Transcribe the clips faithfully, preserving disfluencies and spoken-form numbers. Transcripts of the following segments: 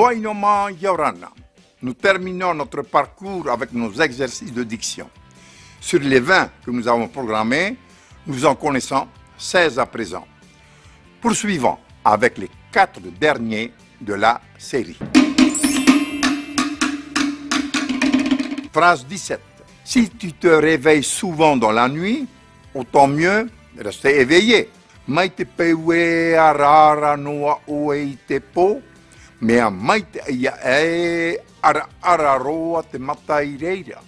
Painoma Yaorana. Nous terminons notre parcours avec nos exercices de diction. Sur les vingt que nous avons programmés, nous en connaissons seize à présent. Poursuivons avec les quatre derniers de la série. Phrase dix-sept. Si tu te réveilles souvent dans la nuit, autant mieux rester éveillé. Mai te peu e araara noa ʻoe i te pō, mea maitaʻi aʻe e araara roa te mata i reira.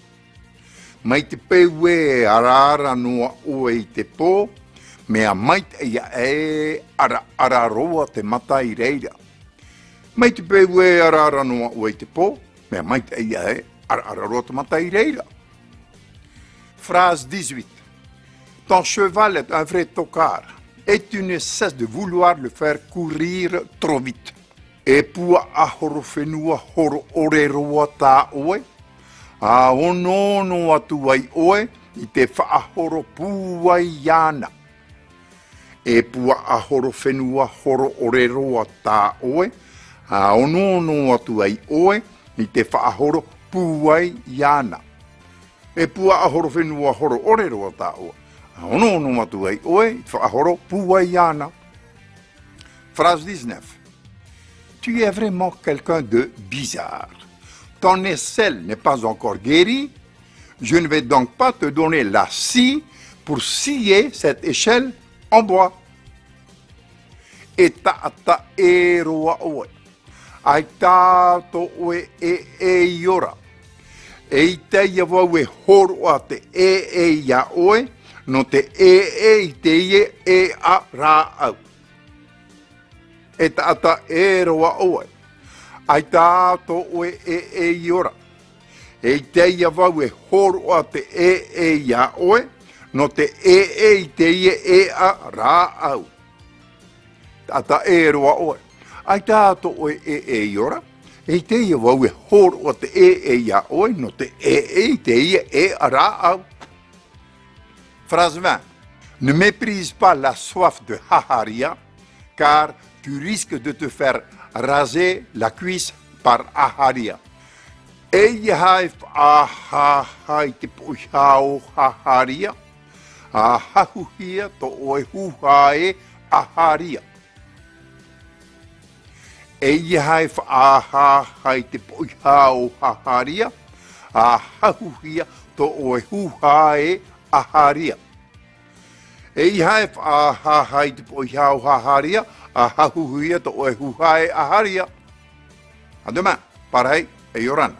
Mai te peu e araara noa ʻoe i te pō, mea maitaʻi aʻe e araara roa te mata i reira. Mai te peu e araara noa ʻoe i te pō, mea maitaʻi aʻe e araara roa te mata i reira. Phrase dix-huit. Ton cheval est un vrai tocard, et tu ne cesses de vouloir le faire courir trop vite. E puaʻahoro fenua horo ʻore roa tā ʻoe, ʻa onoono atu ai ʻoe i te faʻahoro pūai iāna. E puaʻahoro fenua horo ʻore roa tā ʻoe, ʻa onoono atu ai ʻoe i te faʻahoro pūai iāna. E puaʻahoro fenua horo ʻore roa tā ʻoe, ʻa onoono atu ai ʻoe i te faʻahoro pūai iāna. Phrase dix-neuf. Tu es vraiment quelqu'un de bizarre. Ton aisselle n'est pas encore guérie. Je ne vais donc pas te donner la scie pour scier cette échelle en bois. E taʻata ʻē roa ʻoe. ʻAita tō ʻoe ʻēʻē i ora. ʻEita ïa vau e hōroʻa te ʻēʻē iā ʻoe, nō te ʻēʻē i teie ʻēʻa rāʻau. E taʻata ʻē roa ʻoe. ʻAita tō ʻoe ʻēʻē i ora. ʻEita ïa vau e hōroʻa te ʻēʻē iā ʻoe, nō te ʻēʻē i teie ʻēʻa rāʻau. Taʻata ʻē roa ʻoe. ʻAita tō ʻoe ʻēʻē i ora. ʻEita ïa vau e hōroʻa te ʻēʻē iā ʻoe, nō te ʻēʻē i teie ʻēʻa rāʻau. Phrase vingt. Ne méprise pas la soif de Haharia, car tu risques de te faire raser la cuisse par Aharia. E ʻeiaha e faʻahaʻahaʻa i te poʻihā o Haharia, ʻa hahuhia tō ʻoe hūhā e Aharia. E ʻeiaha e faʻahaʻahaʻa i te poʻihā o Haharia, ʻa hahuhia tō ʻoe hūhā e Aharia. E ʻeiaha e faʻahaʻahaʻa i te poʻihā o Haharia, ʻa hahuhia tō ʻoe hūhā e Aharia. À demain, pareil, e ʻia ora na.